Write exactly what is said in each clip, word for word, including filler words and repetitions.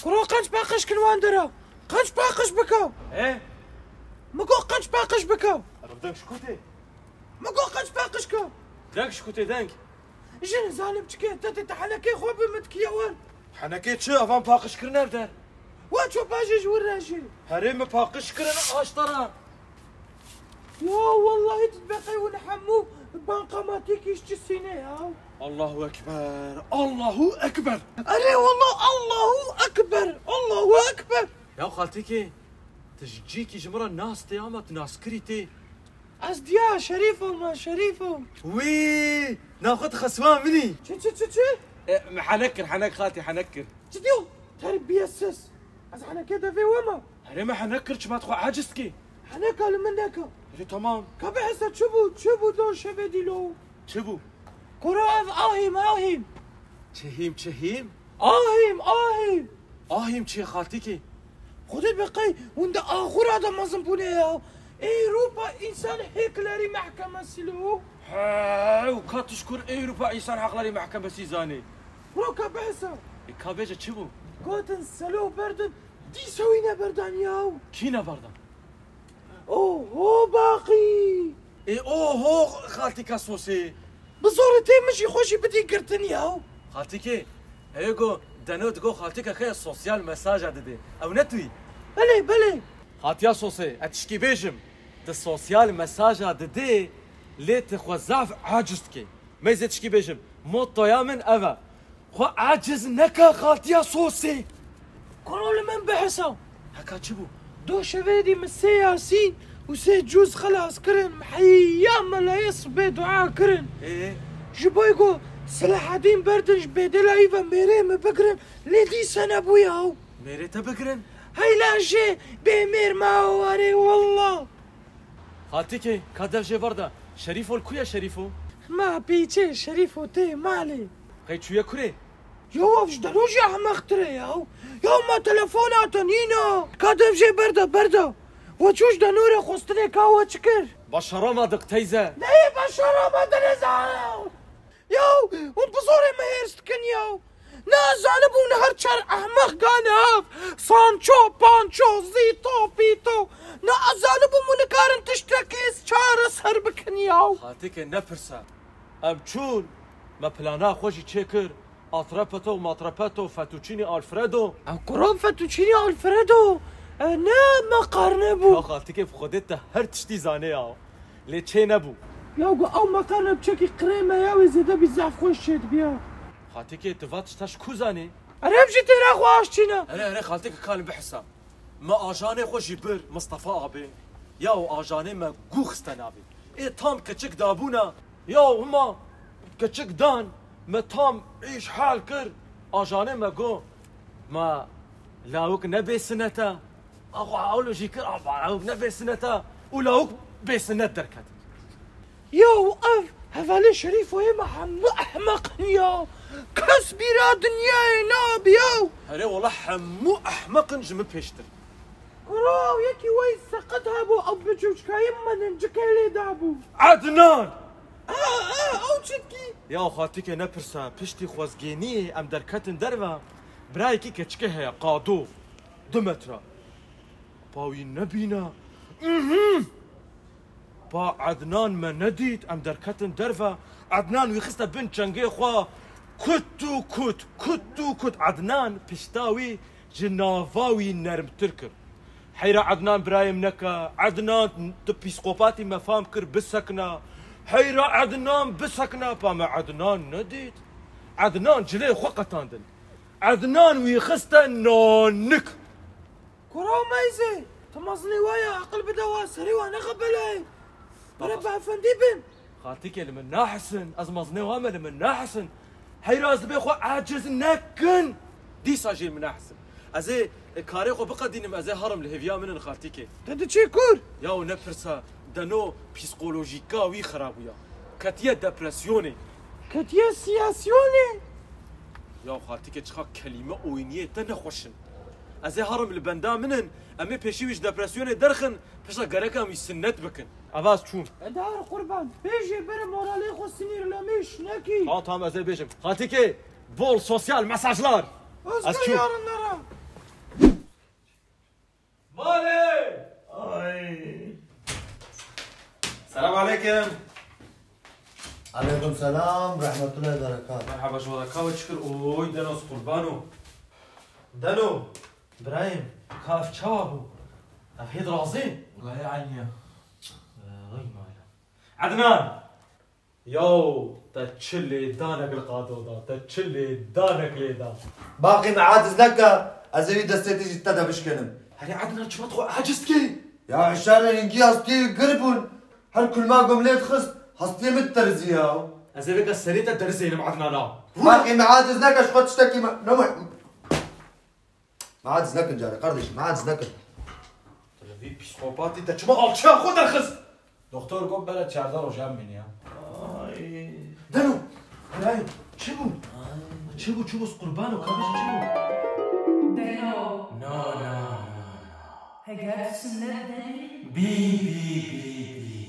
Kuro qenc paqij kin wan dera. Qenc paqij bika. He? Min got qenc paqij bika. Ev deng ji ku tê? Min got qenc paqij ka. Deng ji ku tê deng? Jin zalim çike, te tê te henekê xwe bi min dikiye wer. Henekê çi? Evan paqij kirin ev der. Wa ço pajê ji wir re jî. Herê min paqij kirin aştara. Ya wallahî tu dibeqey hûn hemû banqamatîkî ji çi sîne ya. Allahu Ekber, Allahu Ekber. Erê wallah, Allahu Ekber, Allahu Ekber. Ya xaltîkê, tu ji cîkî ji min re nas tê ama tu naskirî tê. Ez diya Şerîf im, Şerîf im. Wî, naxwe tu xeswa min î. Çi, çi, çi, çi? E, me henek kir, henek xaltî, henek kir. Çi diyo? Terbiyesiz. Ez henekê devê we me. Herê me henek kir, çima tu xwe aciz dikî? Heneka li min neka. Herê tamam. Ka bihese çi bû, çi bû do şevê dîlo? Çi bû? Kuro ev ahîm, ahîm. Çi hîm, çi hîm? Ahîm, ahîm. Ahîm çi xaltîkê? Xwedê be qey hûn di axura de mezin bûne ya. Ewropa Însan Heklerî Mehkemesi lo. He, û ka tu ji kur Ewropa Însan Heklerî Mehkemesî zanî? Bro ka behsa. E, ka bêje çi bû? Gotin selo berdin, dîsa wî neberdan ya. Kî neberdan? Oho baqî. Ê oho xaltîka sosê. Bi zorê tê min jî xwe jî bidî girtin ya. Xaltîkê, heye go deno digo xaltîka xeye sosyal mesaja didê. Ew ne tu yî? Belê, belê. Xaltîya sosê, ez tişkî bêjim. Tu sosyal mesaja didê, lê tu xwe zaf aciz dikê. Me zê tişkî bêjim. Mottoya min ev e. Xwe aciz neke xaltiya sosê. Kuro li min bihisa. Heka çi bû? Do şevê dî min sê yasîn û sê cûz xilas kirin. Heya melayê sibê dua kirin. Ê? Ji bo ku Selahedîn berdin ji bêdêla wî ve mêrê min bigirin, lê dîsa nebûya. Mêrê te bigirin? Heyla jê bê mêr ma warê wallah. Xaltîkê, ka dev jê ver de. Şerîfo li ku ye Şerîfo? Ma pîçê Şerîfo tê malê. Qey çûye kurê? Ya ev ji deno jî ehmeqtir e ya. Ya ma telefona te nîna. Ka dev jê ber de, ber de. We çû ji deno re xwestinê ka we çi kir? Başara ma diq teyze. Neyê başara ma dinêza. Ya hûn bi zorê me hêrs dikin ya. Ne zanibû ne her çar ehmeq gane ev. Sanço, panço, zîto, pîto. Ne zanibû hûn nikarin tiştekê çareser bikin ya. Xaltîkê nepirse. Em çûn, me plana xwe jî çêkir. Atrepeto, matrepeto, Fettuccini Alfredo. Em kuran Fettuccini Alfredo. E, ne me qarne bû. Ya xaltîkê bi xwedê te her tiştî zanê ya. Lê çê nebû. Ya ku ew meqerne bi çekî qirê me ya wê zêde bî zehf xweş çêdibiya. Xatîkê, tu va tişta ji ku zanî? Erê, em jî têra xwe aştîne. Erê, erê, xaltîkê, ka li bihisa. Me ajanê xwe jî bir, Mistefa abê. Ya û ajanê me gû xiste navê. Ê tam keçik dabûna. Ya hima keçik dan, me tam îşhal kir. Ajanê me got, ma lawik ne bêsinet e. Axwe ewlo jî kir, ama lawik ne bêsinet e û lawik bêsinet derket. Ya ev hevalê Şerîfoyê me hemû ehmeq in ya. Kes bîra dinyayê nabe ya. Here wela hemû ehmeq in ji min pêştir. Kuro, yekî wey seqet hebû, ew biçûçkayî menincikê lê dabû. Ednan! A, a, ew çi dikî? Ya xatîkê nepirse, piştî xwezgêniyê em derketin derve, birayekî keçikê heye, qado, du metre. Pa wî nebîne. Mhm! Pa Ednan me nedît, em derketin derve. Ednan wî xiste bin çengê xwe. Kut û kut, kut û kut. Ednan pişta wî ji nava wî nermtir kir. Heyra Ednan birayê min neke. Ednan, tu psîkopatî, me fam kir bisekna. Heyra Ednan bisekna, pa me Ednan nedît. Ednan cilê xwe qetandin. Ednan wî xiste nanik. Kuro meyzê, tu mezinê wa ye, aqil bide wa, serê wa nexe belê. Bere Baba. Bi efendî bin. Xaltîkê, li min nahisin, ez mezinê wa me, li min nahisin. Heyra ez dibê xwe aciz nekin. Dîsa jî li min nahisin. Ez ê, e, karê xwe biqedînim, ez ê herim, li hêviya min in xaltîkê. Te diçî kur? Ya û nepirsa, deno psîkolojîka wî xera bûya. Ketiye depresyonê. Ketiye siyasyonê? Ya xaltîkê, çiqa kelîme oyniyê te nexweş in. Ez ê herim, li benda min in, em ê pêşî wî ji depresyonê derxin, pişta gerek em wî sinnet bikin. Ev ez çûm. Edar qurban, bêjê bere moralê xwe sinîrlemîş nekî. Tamam, tamam, ez ê bêjim. Xaltîkê, bol sosyal mesajlar. Ez çûm. Yarınlara. Selam aleykum. Aleykum selam, rahmetullahi berekat. Merhaba, ji we re ka we çikir? Oy, Deno, ez qurbano. Deno, birayê min, ka ev çawa bû? Ev hê dirazê? Welayi eynî ye. Vay mala. Ednan! Yaw, te çi lêdanek li qado da, te çi lêdanek lê da. Baqî me aciz neke, ez ê wî destê te jî te de bişkênim. Herê Ednan, çima tu xwe aciz dikî? Ya hişar hingî hastî gir bûn. Her kulma gom lê dixist, hastiyê min diterizî ya. Ez ê vêka serê te derizênim Ednana. Baqî me aciz neke, ji xwe tiştekî me. Ne me. Me aciz nekin carê, kardeşim, me aciz nekin. Tu li vî psîkopatî te çima alçiya xwe derxist? Doktor got bere çardeh rojan bîniya. Ay. Deno, Ibrahim, çi bû? Ay. Çi bû, çi bû, qurban û kabij çi bû? Deno. Na, na, na, na. Heger tu sunnet denî? Bî, bî, bî, bî.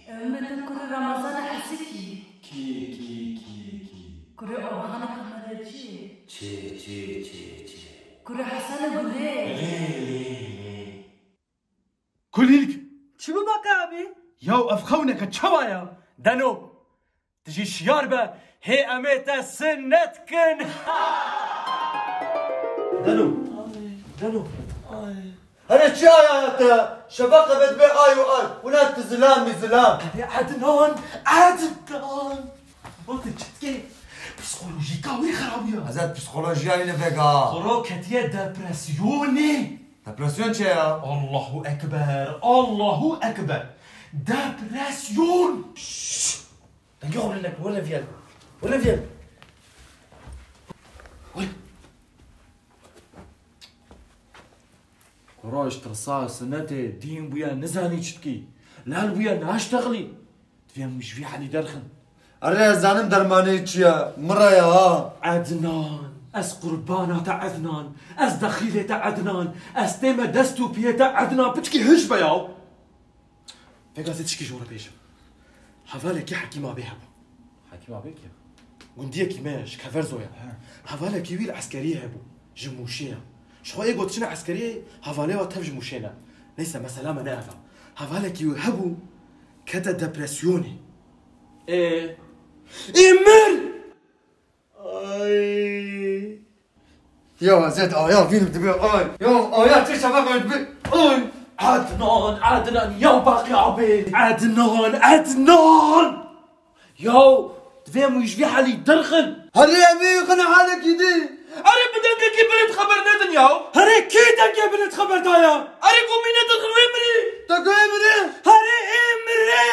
Ew me te kurê Ramazan Hesikî. Kî, kî, kî, kî? Kurê Orhan Qemerecî. Çi, çi, çi, çi? Kurê Hesen Gulê. Lê, lê, lê. Kulîlk. Çi bû Baqî abî? Yaw ev xewneke çawa ya? Deno. Tu jî şiyar be, hê em ê te sinnet kin. Deno. Deno. Herê çi aya te? Şeveqe ve dibe ay û ay. Wina tu zilam mî zilam. Herê Ednan, Ednan. Bo tu çi dikê? Psîkolojîka wî xerab ya. Ez ê psîkolojiya wî li vêga. Xoro ketiye depresyonê. Depresyon çi ya? Allahu Ekber, Allahu Ekber. Depresyon. Şşş! Dengê xwe bilind neke, were viyel. Were viyel. Were. Kuro ji tirsa sinetê dîn bûye nizanî çi dikî. Lal bûye naştexilî. Divê em ji vî helî derxin. Erê ez zanim dermanê çi ye. Min re ye ha. Ednan. Ez qurbana te Ednan. Ez dexîlê te Ednan. Ez tême dest û piyê te Ednan. Piçkî hiş be ya. Vêga ez ê tişkî ji we re bêjim. Hevalekî Hekîm Abê hebû. Hekîm Abê kî? Gundiyekî me ji Keverzo ye. He. Hevalekî wî li eskeriyê hebû. Ji Mûşê ye. Ji xwe ê got çine eskeriyê, hevalê wa tev ji Mûşê ne. Neyse, mesela me ne ev e. Hevalekî wî hebû, kete depresyonê. Ê? Ê mir! Ay. Ya Zed, aya vînim dibe ay. Ya aya çi şeveqê dibe ay. Adnan, Adnan, ya Baqî abi. Adnan, Adnan. Ya divê em wî ji vî helî derxin. Herê em ê xin halekî dî. Erê bi dengekî bilind xeber nedin ya. Herê kê dengê bilind xeber da ya? Erê ku em ê nedirxin wê mirî. Te ku ê mirî? Herê ê mirî.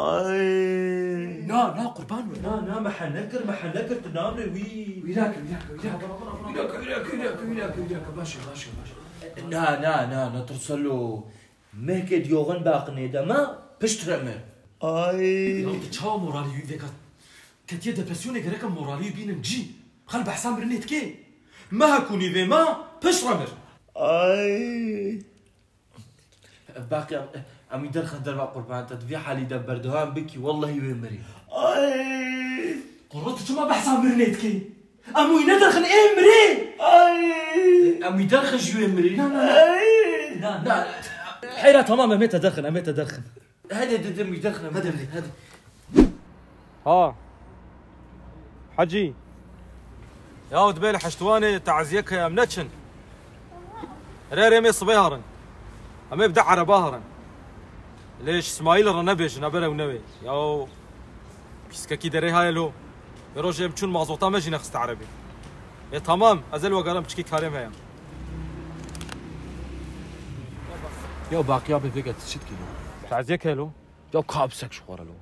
Ay. Na, na, qurban we. Na, na, me hene kir, me hene kir, tu namrê wî. Wî nake, wî nake, wî nake. Wî nake, wî nake, wî nake, wî nake, wî nake. Baş e, baş e, baş e. Na, na, na, na, tirselo. Mehkê diyoxin baqinê de me, pişt re mir. Ay. Ya tu çawa moralî wî vêga? Ketiye depresyonê, gerek e moralî bînin cî. Xal behsa mirinê dikê. Me hekunî vê me, pişt re mir. Ay. Baqî, em wî derxin derva qurban te, di vî halî de berdewam bikî, wellehî wê mirî. Ay. Qurban tu çima behsa mirinê dikî? Em wî nedirxin ê mirî. Ay. Em wî derxin ji wê mirî. Na, na, na. Ay. Na, na. Heyra, tamam, em ê te derxin, em ê te derxin. Hadi dedim, gidelim. Hadi, hadi. Ha. Hacî. Ya, dibê li Heştwanê taziyek heye, em neçin. Rê rê em ê sibê herin. Em ê bi deh ereba herin. Lê ji Smaîl re nebêjin, haber ew newê. Ya, pîskekî derê haye lo. Vê rojê em çûn mazota me jî nexiste erebê. Ê, tamam, ez ê li we gerim, çikî karê me ye. Ya Baqî abi, vêga tu çi dikî lo? Taziyek heye lo. Ya ka bi sek ji xwe re lo.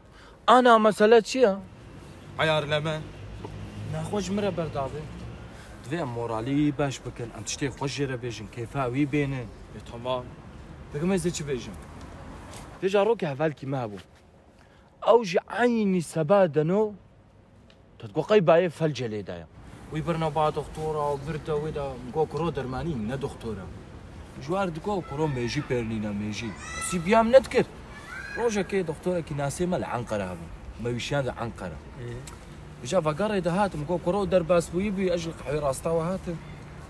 Ana, mesele çi ye? Ayar leme. Nexwe ji min re berdabê. Divê em moralî wî baş bikin, em tiştê xwe jê re bêjin, kêfa wî bênin. Ê, tamam. Peki, me zê çi bêjim? Vêca rokê hevalkî me hebû. Ew jî eynî seba Deno, te digot qey bayê felcê lê daye. Wî birna ba doktora û bir de wê de, min got kuro dermanî, ne doktor e. Ji war digot kuro mêjî pêr nîne, mêjî. Sî biyam nedikir. Rojekê doktorekî nasê me li Enqere hebû. Me wîşiyan di Enqere. Ê. Vêca vegerê de hat, min got kuro derbas bûyî bûyî, ez ji qehwê rasta we hatim.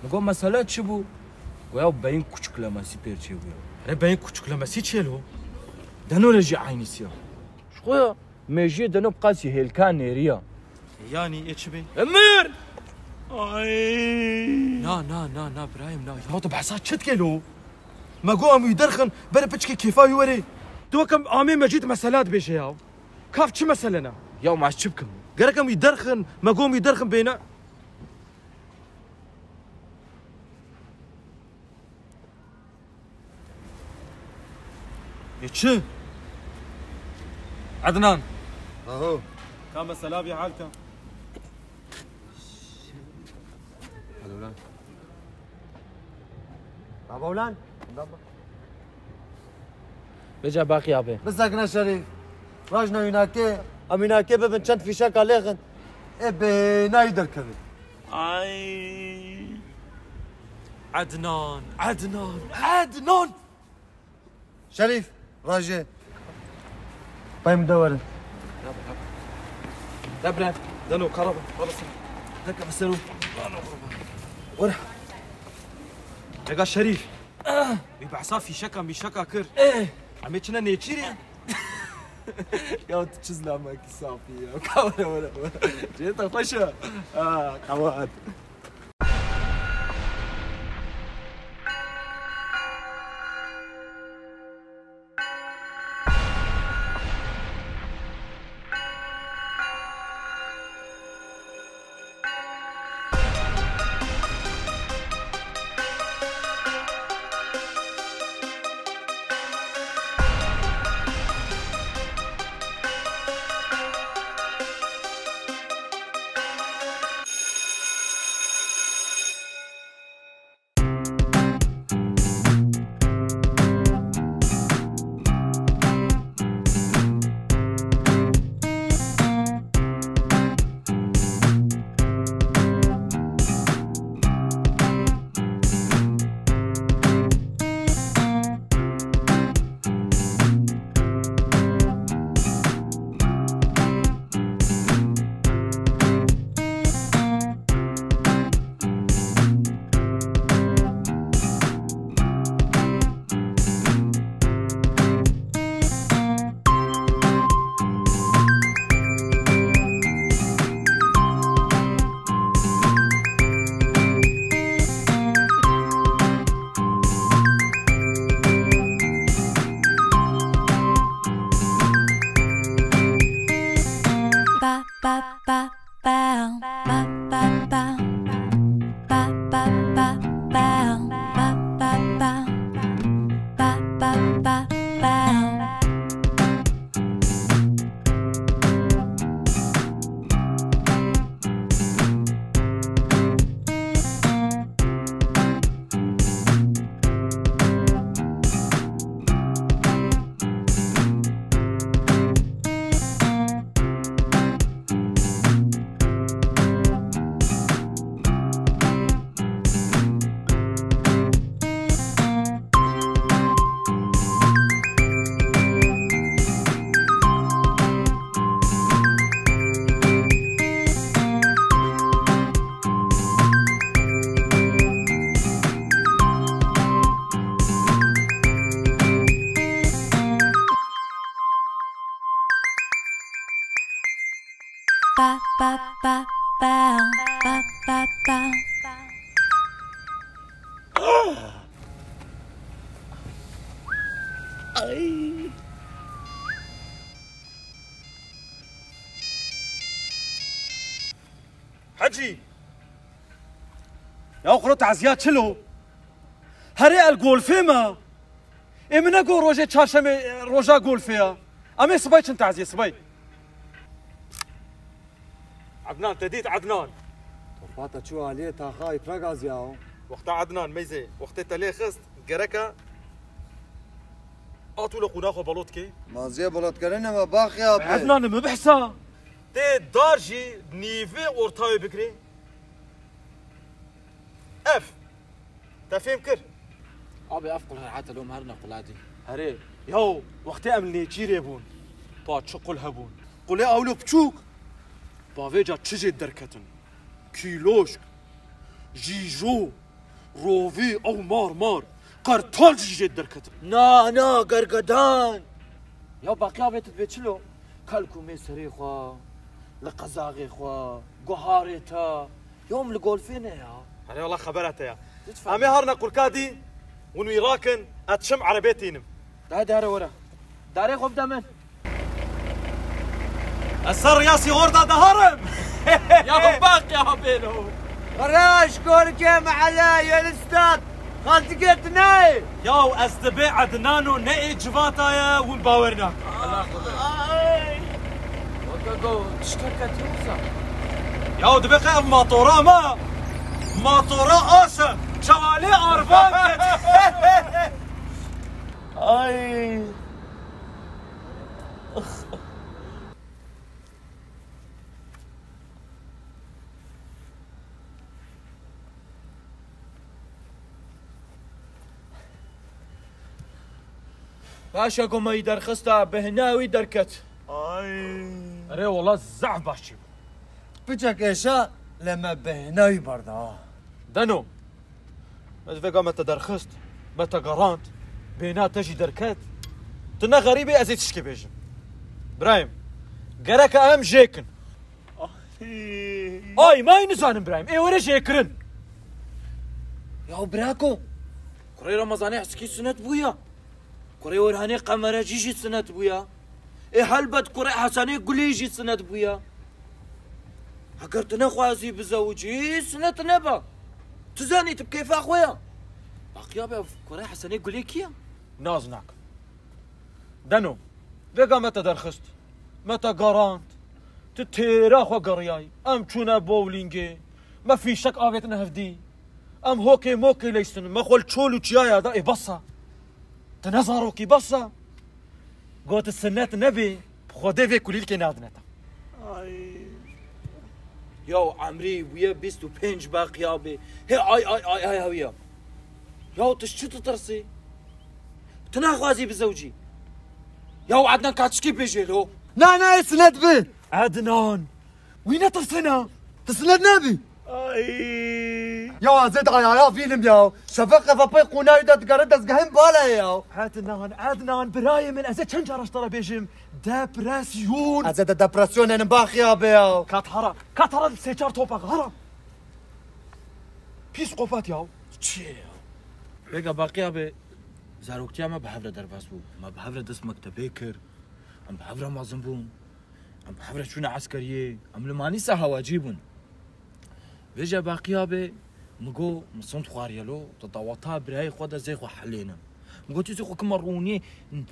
Min got mesele çi bû? Got ya beyin küçüklemesi pêr çêbûye. Erê beyin küçüklemesi çi ye lo? Deno re jî eynî sî ya. Ji Xwe ya, mejiyê de no bi qasî hêlka nêriya. Yanî ê çi bê? Emir! Ay! Na, na, na, na, birayim, na. Ya tu behsa çi dikê lo? Me got em wî derxin, berê piçkê kêfa wî werê. Tu wek em amê Mecîd mesela dibêje ya. Kav çi mesele ne? Ya ma ez çi bikim? Gerek em wî derxin, me got em wî derxin bêne. Ê çi? Ednan. Aho. Ka mesela bî halka. Hadi ulan. Baba ulan. Baba. Vêca Baqî abi. Bisakne Şerîf. Rajna wînakê, em wînakê bibin çend fîşeka lêxin. Ê bênayî derkevin. Ay. Ednan, Ednan, Ednan! Şerîf, rajê. Pey min de werin. Debre, deno karaba, karaba. Deke meseru. Wara. Ega Şerîf. Wî behsa fîşeka mîşeka kir. Eh. Em ê çine nêçîrê. Ya tu çi zilamekî safî ya. Ka were, were, were. Cihê te xweş e. Ha, qewaet. Ay. Hecî! Ya xuro taziya çilo? Herê el golfê me. Ê min nego rojê çarşemê, e, roja golfê ya. Em ê sibay çin taziye sibay. Ednan, te dît Ednan? Topa te çû aliyê taxa îpra gaziya o. Wexta Ednan meyzê, wextê te lê xist, gereke at wilo qûna xwe balot kê. Maziyê balotkirinê me baxya be. Ednan, mi behsa. Tê dar jî nîvê ortayê bikirê. Ev. Te fêm kir? Abi, ev qul herhate lom her ne quladî. Herê, yaw, wextê em nêçîrê bûn. Pa çi qul hebûn. Qulê awlo piçûk. Pa vêca çi jê derketin. Kîloşk. Jîjo. Rovî, ew mar mar. Qertal jî jê derketin. Na, na, gergedan. Ya baqiya vê tu dibê çilo? Kalkûmê serê xwe, li qezaxê xwe, guharê te, ya em li golfê ne ya. Erê wela xebera te ya. Lütfen. Em ê harine qurka dî, hûn wî rakin, ez çim erebê tînim. Hadi, hadi, were. Darê xwe bide min. Ez ser riya sîgor de diherim. Ya bak ya bêlo. Were, ji gorkê mehele, yê li stad. Xaltikê tu nayê. Yaw, ez dibê Ednano ne ê civata ye, hûn bawer nakin. Ay. Weke go, tiştek ketiye wisa. Yaw, dibê qe ev matora ma. Matora aş e. Çavalê arvan ket. Ay. Paşa ku me yî derxista, bihna wî derket. Ay. Erê wela zehf baş çî bû. Piçek êşa, lê me bihna wî berda. Deno. Ez vêga me te derxist, me te gerand, bêhna te jî derket. Tu ne xerîb î, ez ê tişkê bêjim. Birayim, gereke em jêkin. Ay. Ay, me nizanim birayim, ê were jêkirin. Ya birako, kurê Remezanê Esikî sinet bûya. Kurê Orhanê Qemerecî jî sinet bûya. Ê helbet kurê Hesenê Gulê jî sinet bûya. Heger tu nexwazî bizewicî, sinet neba. Tu zanî tu bi kêfa xwe ya. Baqiya be, kurê Hesenê Gulê kî ya? Naz nakim. Deno, vêga me te derxist. Me te garand. Tu têra xwe geriyayî. Em çûne bowlîngê. Me fîşek avêtine hevdî. Em hokê mokê leysin. Me xwe li çol û çiyaya da. Ê bes e. Tu ne zarokî, bes e. Got sinet nebê. Xwedê vê kulîlkê nadine te. Ay. Yaw emrî bûye bîst û pênc Baqiya bê. Hê ay ay ay ay hewiya. Yaw tu ji çi ditirsî? Tu naxwazî bizewcî? Yaw Ednan ka tişkî bêjê lo. Na na ê sinet bi. Ednan. Wî netirsena. Tu sinet nabî. Ay. Ya ez ê di ayaya vînim ya. Şefeq qefepê qûnayî de digere dezgehên bala ye ya. Ednan, Ednan, birayê min, ez ê çend cara ji te re bêjim. Depresyon. Ez ê de depresyonê nim Baqiya be ya. Kat hara, kat hara sê çar topa hara. Psîkopat ya. Çi ye ya? Vêga Baqiya be, zaroktiya me bi hev re derbas bû. Me bi hev re dest mektebê kir. Em bi hev re mezin bûn. Em bi hev re çûne eskeriyê, em li Manîsa hewacî bûn. Vêca Baqiya be, min got, min sond xwariye lo, di daweta birayê xwe de zê xwe helênim. Min got, tu zê xwe kima rûniyê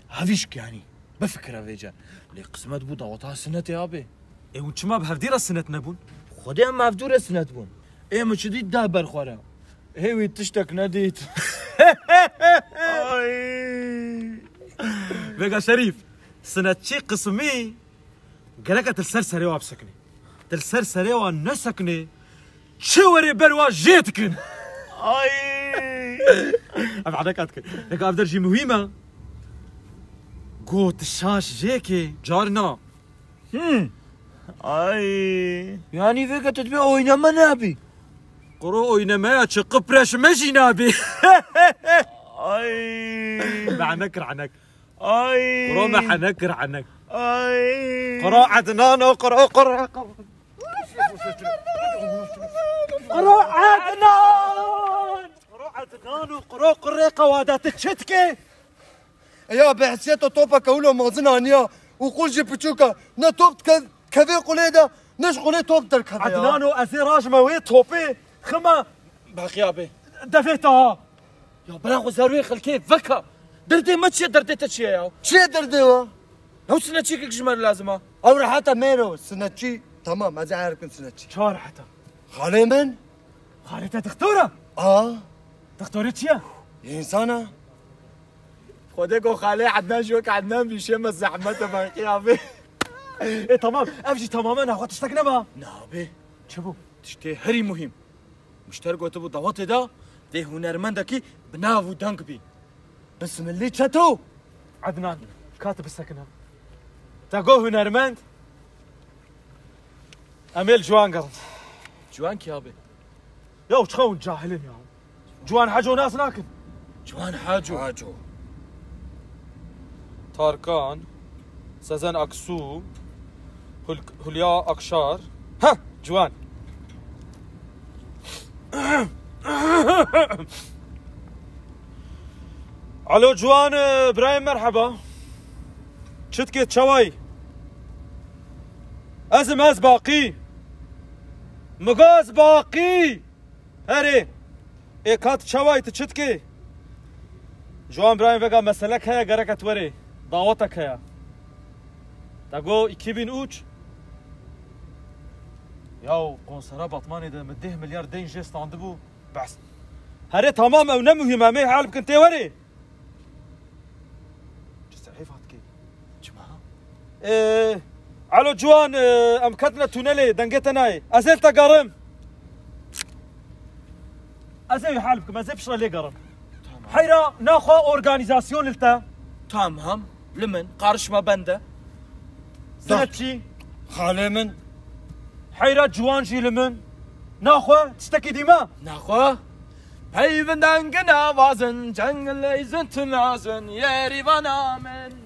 hevî şikiyanî. Bifikire vêca. Lê qismet bû daweta sinetê abê. Ê hûn çima bi hevdî re sinet nebûn? Xwedê em bi hevdû re sinet bûn. Ê min çi dît da ber xwe re. Ê wî tiştek nedît. Ay. Vêga Şerîf, sinetçî qismî gereke tu li ser serê wa bisekinî. Tu li ser serê wa nesekinî, çi werê ber wa jê dikin. Ay. Ev heneka dikin. Vêga ev der jî muhîm e. Got şaş jêkê, carna. Hmm. Ay. Yanî vêga tu dibê oyneme nabî. Quro oynemeya çi qipreşme jî nabî. Ay. Me henek kir henek. Ay. Quro me henek kir henek. Ay. Quro Ednan o, quro, quro, quro. Quro Ednan. Quro Ednan o, quro, qurê qewada tu çi dikê? Ya behsiyeta topa ke wilo mezin aniya û qul jî piçûk e. Ne top dike-, kevê qulê de, ne ji qulê top derkeve ya. Ednano, ez ê rajime wê topê xime. Baqiya be. Devê te ha. Ya bira xwe zerwê xelkê veka. Derdê me çi ye, derdê te çi ye ya? Çi ye derdê we? Ew sinetçîkek ji me re lazim e. Ew rehet e mêro, sinetçî. Tamam, ez ê her kim sinetçî. Ça rehet e? Xalê min. Xalê te dixtor e? A. Dixtorê çi ye? Însan e. Xwedê ku xalê Ednan jî wek Ednan bî, şê me zehmet e, Baqiya be. Ê, tamam. Ev jî temamen e, xwe tiştek nema. Nabê. Çi bû? Tiştê herî muhîm. Mişter gotibû dawetê de vê hunermendekî bi nav û deng bî. Bismillî çeto! Ednan, ka tu bisekine. Te got hunermend? Em ê li ciwan gerin. Ciwan kî abê? Ya çiqa hûn cahil in ya. Ciwan Heco nas nakin. Ciwan Heco. Heco. Tarkan, Sezen Aksu, Hul-, Hulya Akşar. Ha, Ciwan. Alo Ciwan, e, Ibrahim, merheba. Çitkê çaway? Ez im, ez Baqî. Migaz Baqî. Herê. Ê kat çaway, tu çitkê? Ciwan Ibrahim, vega meselek heye, gerek et werê. Dawetek heye. Te go iki bin üç? Yaw, konsera Batmanê de min deh milyar deyn jê standibû. Bes. Herê tamam, ew ne muhîm e, em ê hel bikin, tê werê. Çi sehîf hat kê? Çima? Ee, Alo Ciwan, ee, em ketine tunelê, dengê te nayê. Ez ê li te gerim. Ez ê wî hal bikim, ez ê piştre lê gerim. Tamam. Heyra naxwe organîzasyon li te. Tamam, li min, karışma bende. Zine çi? Xalê min. Heyra Ciwan jî li min. Naxwe tiştekî dî me? Naxwe. Peyvindengina vazin, cengileyzin tunazin, yerî vana min.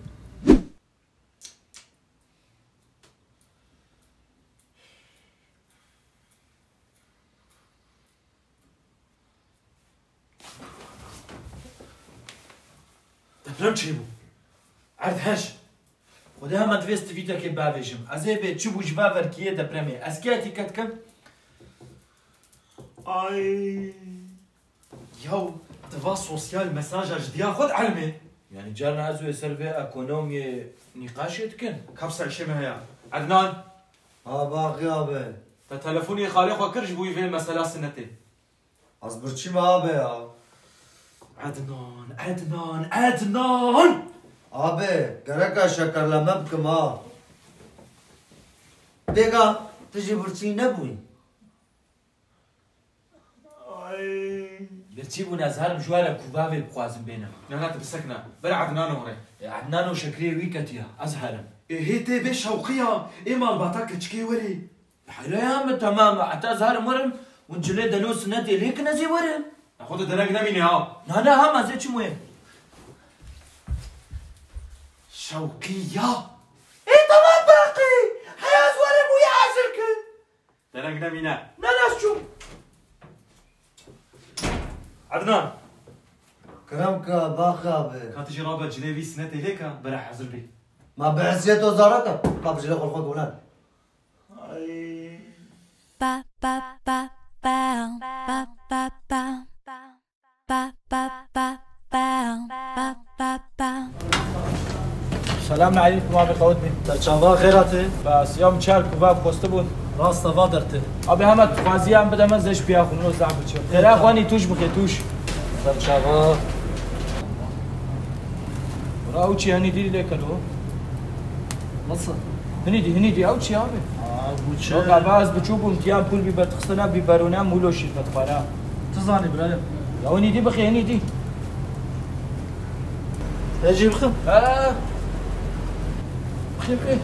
Deprem çêbû. Erd heş. Xwedê hema divê ez tivîtekê bavêjim. Ez ê bê çi bû ji va verkiyê depremê. Ez kê etîket kim? Ay. Yaw, tu va sosyal mesaja ji diya xwe dielimê? Yani carna ez û ê ser vê ekonomiyê nîqaşê dikin? Kapsa işê me heye. Ednan! Ha, Baqî abi. Te telefonê xalê xwe kir ji bo vê mesela sinetê? Ez birçî me abi ya. Ednan, Ednan, Ednan! Abi, gereka şekerleme bikim ha. Têga, tu jî birçî nebûyî. Ay. Birçî bûn, ez herim ji we re kûvavê bixwazim bênim. Na, na, tu bisekine. Ber Ednan û re. E, Ednan û şekrê wî ketiya. Ez herim. E, hê tê bê şewqiya. Ê malbata keçikê werê. Heyra ya min, temam e. Heta ez herim werim, hûn cilê deno sinetê lê kin, ez ê werim. Xwe tu dereng nemîne ha. Na, na, hem ez ê çim wê. Şewqiya. Ê, temam Baqî. Heya ez werim û ya hazir kin. Dereng nemîne. Ne nas çû? Ednan. Kerem ke, Baqî abi. Ka tu jî rabe cilê vî sinetê lê ke, bere hazir bê. Ma bi hesiyet o zarok e. Ma bi cilê xwe xwe gunan. Ay. Pa, pa, pa, pa, pa, pa, pa. Pa, pa, pa, pa, pa, pa, pa. Selam aleykum abi, qewet bin. Te çava xêr hatî? Bas, ya min çar kuva xwestibûn. Rast e, va dertê. Abi, hema tu xwazî em bide me, ez ê ji piya xwe, min o zehf biçim. Xêra xwe nî, tûj bixê, tûj. Ser çava. Bira, ew çi henî dî lê kelo? Nasıl? Hinî dî, hinî dî, ew çi abi? Aa, bu çi? Yok abi, ez biçûk bûm, tiyan pul bî betixistine, bîberûne, mûlo şîr betixwara. Tu zanî birayê. Ya hinî dî bixê, hinî dî. Hecî bixim? He. Bixê, bixê.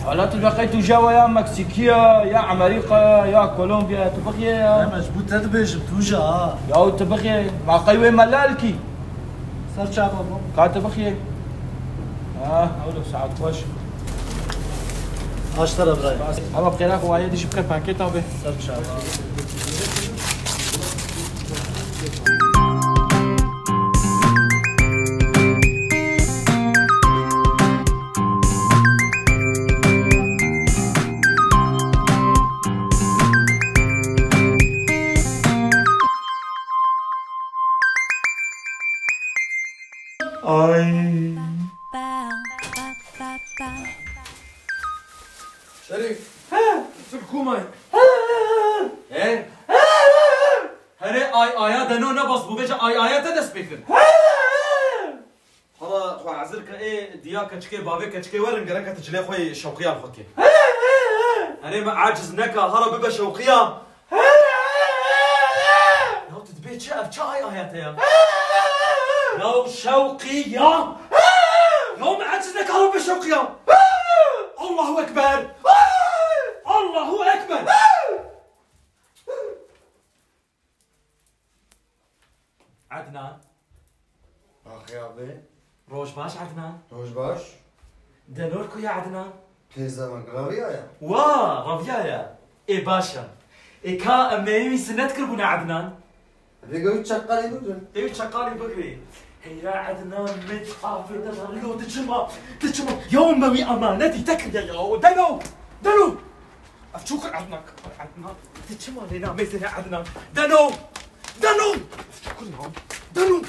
Hala tu beqey tu jawa ya Meksîkiya, ya Amerîka, ya Kolombiya, tu bixê ya. Em ez bu te dibêjim, tu ja ha. Ya tu bixê, ma qey wê melalkî. Ser çava bû. Ka tu bixiyê. Ah, ewlo saet xweş. Aştara birayê. Ama bi xêra xwe wayê dijî bike pakêt abi. Ser çava. Ay. Şerîf. He. Tu li ku mayî? He? Herê ay aya de no nebas bû, vêca ay aya te dest pê kir. Hala xwe hezir ke, ê diya keçikê, bavê keçikê werin, gereke tu cilê xwe yê şewqiya li xwe kê. Herê me aciz neka, hala bibe şewqiya. Ya tu dibê çi? Ev çi ay ayete ya? Ya şewqiya. Ya me aciz neka, hala bibe şewqiya. Allahu Ekber. Allahu Ekber. Ednan. Axê abi. Roj baş Ednan. Roj baş. Delor ku ye Ednan? Pêzemek raviyaya. Wa, raviyaya. Ê baş e. Ê ka em neyê wî sinet kiribûne Ednan? Vêga wî çeqalê bigrin. Ê wî çeqalê bigirê. Heyra Ednan, min afirde, lo diçima, diçima. Ya me wî emanetî te kiriye ya. Deno, deno. Ev çû kir Ednan, Ednan. Diçima lê namêzêne Ednan. Deno, deno. Ev çû kir ya. Deno.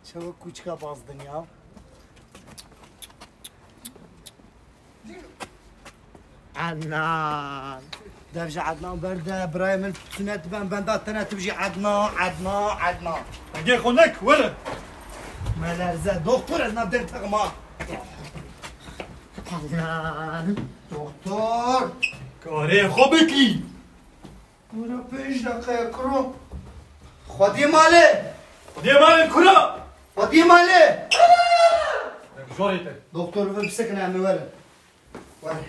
Çewik kûçika bazdin ya. Ednan. Dev ji Ednan berde, birayê min sinet ben, benda tene tu bijî Ednan, Ednan, Ednan. Hingê xwe nek, were. Me lerze, doktor ez nav der texma. Ednan. Doktor. Karê xwe bikî. Wira pênc deqe kuro. Xwedî malê. Xwedî malê kuro. Xwedî malê. Jorê te. Doktor, vir bisekine, em ê werin. Were.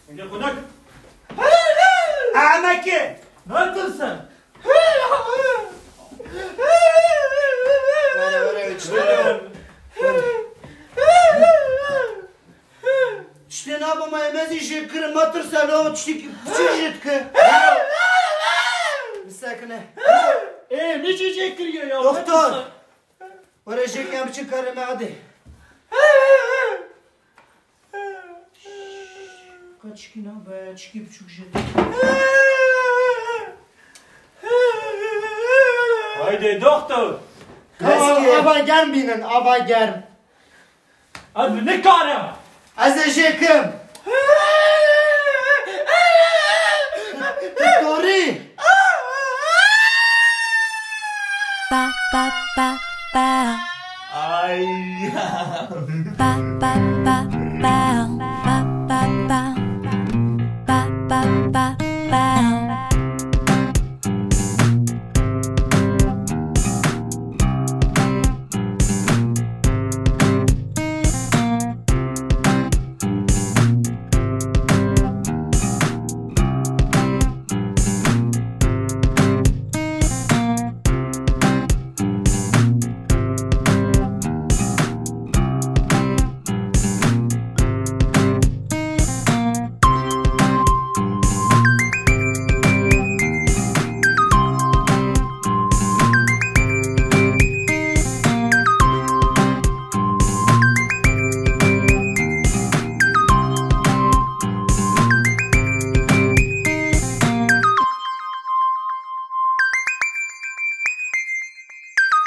Hingê xwe nek. Ameke. Natirse. Were, were, çi dibe? Tiştê nabima, em ez jê kirim, me tirse lo, tiştekî piçî jê dike. Bisekine. Ê, min jî jê kiriye ya. Doktor. Were jê kem biçin karê me, hadi. Ka çikî nabe, çikî biçûk jê dike. Haydi doktor. Ava germ bînin, ava germ. Ev nikare. Ez ê jê kim. Doktorî. Pa, pa, pa, pa. Ay. Pa, pa, pa, pa. Pa, pa, pa. Pa, pa, pa, pa.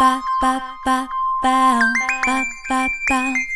Pa, pa, pa, pa, pa, pa, pa.